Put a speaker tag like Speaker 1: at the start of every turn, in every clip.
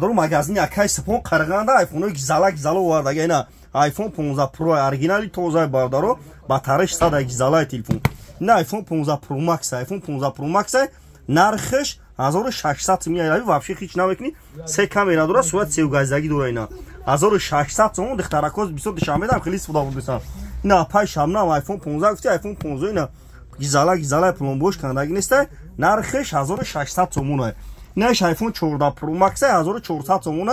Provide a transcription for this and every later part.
Speaker 1: Магазини акай Супон Қарғанда айфонои гизала гизала овардаги. Ина iPhone 15 Pro оригинали тозаи, бародаро, батареш 100, гизалаи телефон. Ина iPhone 15 Pro Max, iPhone 15 Pro Max, нархаш 1600 сомон. Яви вообще ҳеч намекунӣ, се камера дора, сурат севгазагӣ дора. Ина 1600 сомон. Духтаракоз бисёр Душанбедам хеле истифода бурдасан. Ина апай Шабнам, iPhone 15 гуфти, iPhone 15 ина гизала гизалаи, пломбош кандагӣ неста, нархаш 1600 сомон. Инаш iPhone 14 Pro Max 1400 сомон.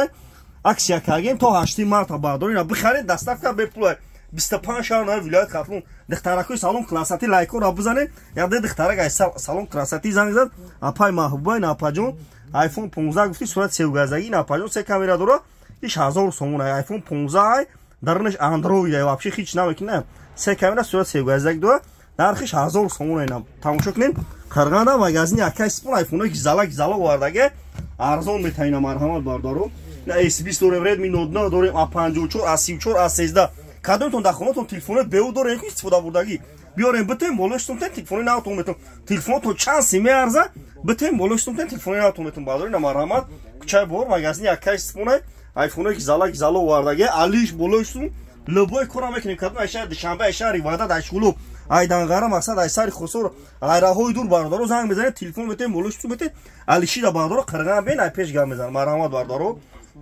Speaker 1: Акция кардем то 8 марта, бардор, ина бихаред, доставка бепул, 25 шаҳр нави вилоят Хатлон. Духтаракои салон красоты лайкора бизанед. Яде духтарак ай салон красоты занг зад, апай Маҳбуба. Ина, апаҷон, iPhone 15 гуфти, сурат севгазагӣ. Ина, апаҷон, се камера дора, иш 1000 сомон. iPhone 15 ай, дарунаш Android ай, вообще ҳеч намекунад, се камера, сурат севгазагӣ дора, нархиш 1000 сомон. Ина тамошо кунед, Қарғанда магазини акай Супон айфонои гизала гизала овардаге, арзон метаина. Марҳамат, бародаро. На S20 дорем, Redmi Note 9 дорем, A54, A34, A13. Кадомтон дар хонатон телефони беу дорем, ки истифода бурдагӣ, биёрем, битем, болоштон тен, телефони навтон метон. Телефонотон чанд си меарза, битем, болоштон тен, телефони навтон метон. Бардори, на марҳамат, кӯчаи Бор, магазини акай Супонай, айфонои гизала гизала овардаге, алиш болоштон любой кора мекунем. Кадом ай шаҳри Душанбе, ай шаҳри Ваҳдат, ай Шулуб, ай Данғара, мақсад, ай сари Хусур, ғайраҳои дур, бародаро, занг мезанед, телефон метем, болоштон метем, алишида. Бародаро, Қирған бен, ай пеш гап мезанам. Марҳамат, бародаро.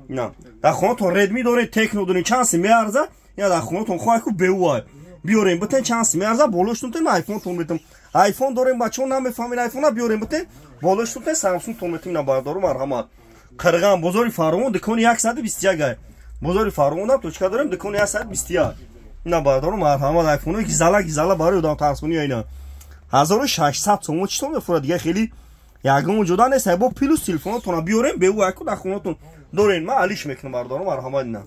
Speaker 1: На дар хонатон Редми доред, Техно доред, чанд си меарза? Я дар хонатон хоҳай ку беуай, биёрем, битен, чанд си меарза, болоштон тен, айфон тон метем. Айфон дорем, бачаҳо намефаҳмед, айфона биёрем, битен, болоштон тен, Самсунг тон метем. На, бародаро, марҳамат, Қирған, бозори Фаровон, дукони 121 ай. Бозори Фаровонам точка дорем, дукони 121. Ина, бародаро, марҳамат, айфонои гизала гизала барои одам тарсонӣ. Ина 1600 сомон. Читон мефурад дига, хеле ягон ҷода нест. Бо плюс телефонотона биёрем, беу айку дар хонатон дорен, ман алиш мекунам. Бародаро, марҳамат, ина.